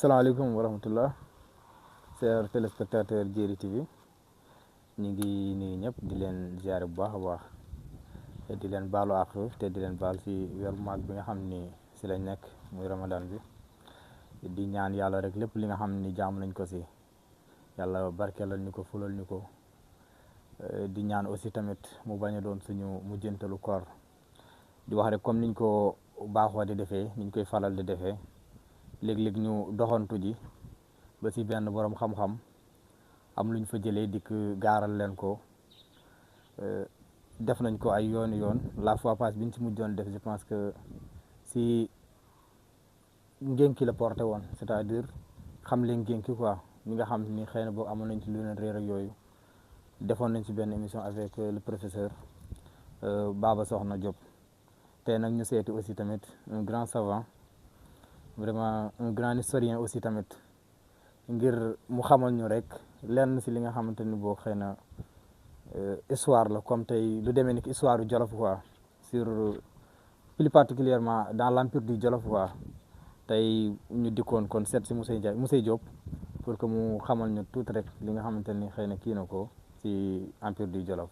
asalaamaaleykum wa rahmatullah chers téléspectateurs Djeri TV ñu ngi nuyu ñëpp di leen ziare bu baax a baax te di leen baalu àq te di leen baal si weeru mag bi nga xam ni si lañ nekk muy Ramadan bi di ñaan yàlla rek lépp li nga xam ni jaam nañ ko si yàlla barkeelal ñu ko fulal ñu ko di ñaan aussi tamit mu bañ a doon suñu mujjantalu koor di wax rek comme niñ ko baaxoo di defee niñ koy faral di defee léeg-léeg ñu doxantu ji ba si benn borom xam-xam am luñ fa jëlee dikk gaaral leen ko def nañ ko ay yoon la fois passée biñ ci mujjoon def je pense que si ngénki la porté woon c'est-à-dire xam leen ngénki quoi ñi nga xam ni xëy na boo amoon nañ ci lu leen réer ak yooyu defoon nañ ci benn émission avec le professeur Baba Soxna Diop tey nag ñu seeti aussi tamit un grand savant vraiment un grand historien aussi tamit ngir mu xamal ñu rek lenn si li nga xamante ni boo xëy na histoire la comme tey lu demee ni ki histoire du Jolof quoi sur plus particulièrement dans l'empire du Jolof quoi tey ñu dikkoon kon seet si Moussa Diop pour que mu xamal ñu tuuti rek li nga xamante ni xëy na kii na ko si empire du Jolof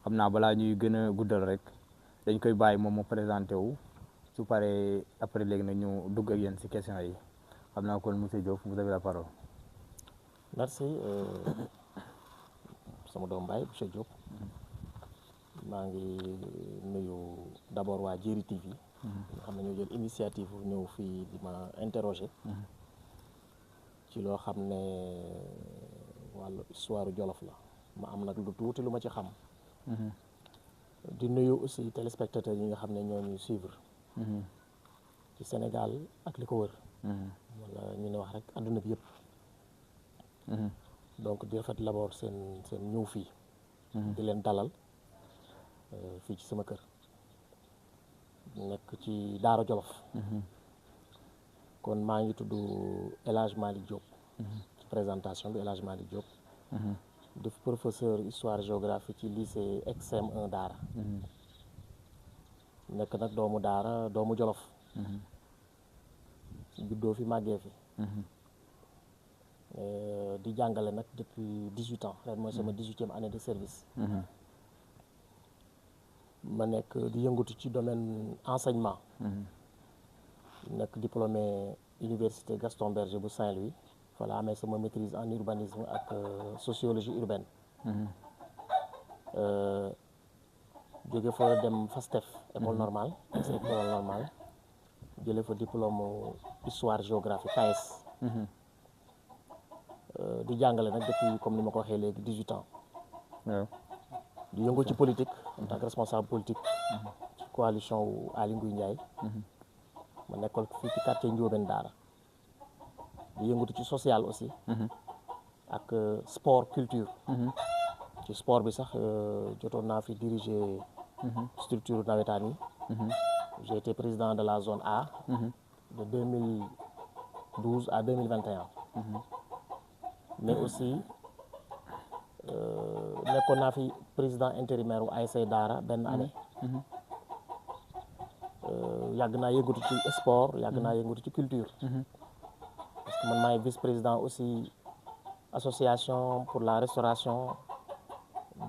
xam naa balaa ñuy gën a guddal rek dañ koy bàyyi moom mu présenté wu su paree après léegi nag ñu dugg ak yéen si question yi xam naa kon Moussa Diop vous avez la parole. merci sama doom baay monsieur Diop maa ngi nuyu d'abord waa Djeri TV nga xam ne ñoo jël initiative ñëw fii di ma interroger ci loo xam ne wàllu histoire Jolof la ma am nag lu tuuti lu ma ci xam di nuyu aussi téléspectateurs yi nga xam ne ñoo ñuy suivre ci Sénégal ak li ko wër wala ñu ne wax rek àdduna bi yëpp donc di rafet d'abord seen ñëw fii di leen dalal fii ci sama kër nekk ci Daara Jolof kon maa ngi tudd El Hadj Malick Diop ci présentation bi El Hadj Malick Diop di professeur histoire géographie ci lycée XM1 Daara nekk nag doomu Daara doomu Jolof juddoo fi màggee fi di jàngale nag depuis 18 ans ren mooy sama 18e année de service ma nekk di yëngatu ci domaine enseignement nekk diplômé université Gaston Berger bu Saint-Louis voilà amee sama maîtrise en urbanisme ak sociologie urbaine jóge fa dem FASTEF école normale école normale jële fa diplôme histoire géographie KS di jàngale nag depuis comme ni ma ko waxee léegi 18 ans di yëngu ci politique en tant que responsable politique ci coalition wu Aly Ngouille Ndiaye ma nekkoon fii ci quartier Ndiobène Daara di yëngatu ci social aussi ak sport culture ci sport bi sax jotoon naa fi diriger structure nawetaan yi j'ai été président de la zone A de 2012 à 2021 mais aussi nekkoon naa fi président intérimaire wu ASC Daara benn année yàgg naa yëngatu ci sport yàgg naa yëngatu ci culture parce que man maay vice président aussi association pour la restauration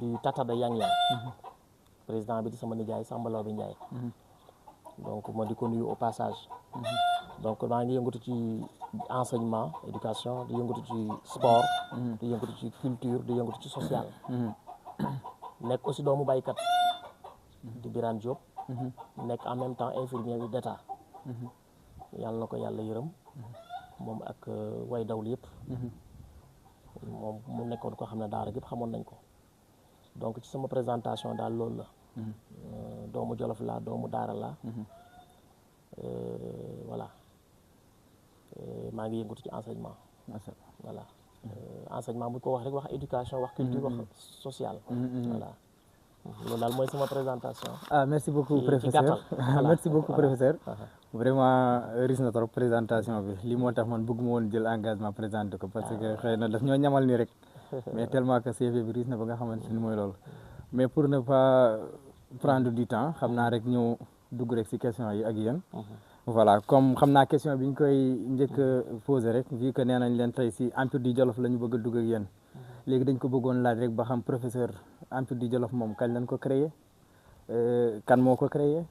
du Tata de Yang Yang président bi di sama nijaay Samba Law bi Ndiaye donc ma di ko nuyu au passage donc maa ngi yëngatu ci enseignement éducation di yëngatu ci sport di yëngatu ci culture di yëngatu ci social nekk aussi doomu baykat di Birane Diop nekk en même temps infirmier d'État yàlla na ko yàlla yërëm moom ak way dawlu yëpp moom mu nekkoon koo xam ne daara yëpp xamoon nañ ko donc ci sama présentation daal loolu la doomu Jolof la doomu Daara la voilà maa ngi yëngatu ci enseignement voilà enseignement bu ko wax rek wax éducation wax culture wax sociale voilà loolu daal mooy sama présentation. Merci beaucoup professeur merci beaucoup professeur vraiment riche na trop présentation bi lii moo tax man bëgguma woon jël engagement présenté ko parce que xëy na daf ñoo ñamal nii rek mais tellement que CV bi riche na ba nga xamante ni mooy loolu mais pour ne pas prendre du temps xam naa rek ñu dugg rek si question yi ak yéen voilà comme xam naa question bi ñu koy njëkk a posé rek vu que nee nañ leen tey si Empire du Jolof la ñu bëgg a dugg ak yéen léegi dañ ko bëggoon laaj rek ba xam professeur Empire du Jolof moom kañ lañ ko créé kan moo ko créé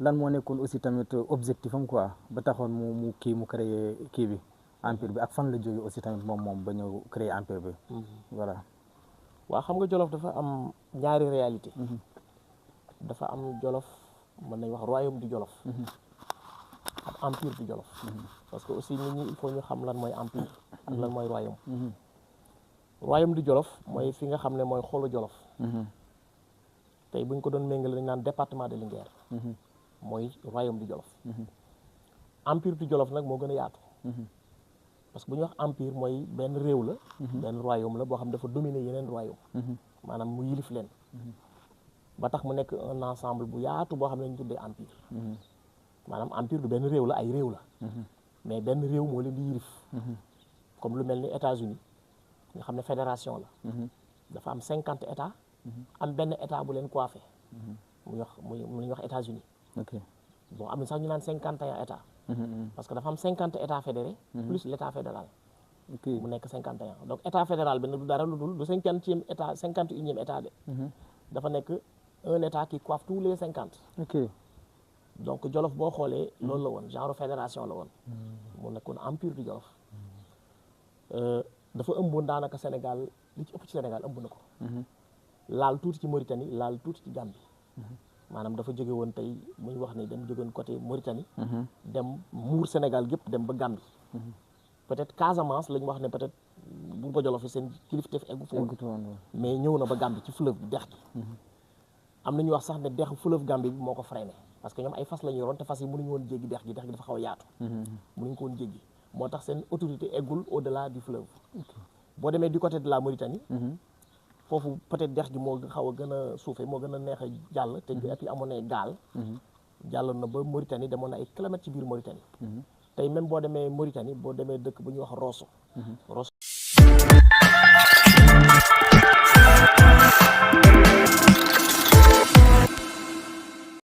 lan moo nekkoon aussi tamit objectif am quoi ba taxoon mu créé kii bi Empire bi ak fan la jógee aussi tamit moom ba ñëw créé Empire bi voilà. waaw xam nga Jolof dafa am ñaari réalité dafa am Jolof mën nañ wax royaume du Jolof ak Empire du Jolof parce que aussi nit ñi il faut ñu xam lan mooy empire ak lan mooy royaume royaume du Jolof mooy fi nga xam ne mooy xolu Jolof tey bu ñu ko doon méngale dañ naan département de Linguère mooy royaume du Jolof Empire du Jolof nag moo gën a yaatu parce que bu ñuy wax empire mooy benn réew la benn royaume la boo xam ne dafa dominer yeneen royaume maanaam mu yilif leen ba tax mu nekk un ensemble bu yaatu boo xam ne ñu tuddee empire maanaam empire du benn réew la ay réew la mais benn réew moo leen di yilif comme lu mel ni États-Unis nga xam ne fédération la dafa am 50 états am benn état bu leen coiffé mu ñuy wax États-Unis bon am na sax ñu naan 51 états parce que dafa am 50 états fédérés plus l' état fédéral mu nekk 51 donc état fédéral bi nag du dara lu dul du 50e état 51e état de dafa nekk un état qui coiffe tous les 50 donc Jolof boo xoolee loolu la woon genre fédération la woon mu nekkoon empire du Jolof dafa ëmboon daanaka Sénégal li ci ëpp ci Sénégal ëmb na ko laal tuuti ci Mauritanie laal tuuti ci Gambie maanaam dafa jóge woon tey mu ñu wax ni dem jógoon côté Mauritanie dem muur Sénégal gépp dem ba Gambie peut-être Casamance la ñu wax ne peut-être bu ba Jolof yi seen kilifteef eggu foofu mais ñëw na ba Gambie ci fleuve bi dex gi am na ñu wax sax ne dex fleuve Gambie bi moo ko freiné parce que ñoom ay fas la ñu yoroon te fas yi mënuñu woon jéggi dex gi dafa xaw a yaatu mënuñu ko woon jéggi moo tax seen autorité eggul au delà du fleuve boo demee du côté de la Mauritanie foofu peut-être dex gi moo xaw a gën a suufee moo gën a neex a jàll te et puis amoon na gaal jàlloon na ba Mauritanie demoon na ay kilomètres ci biir Mauritanie tey même boo demee Mauritanie boo demee dëkk bu ñuy wax Rosso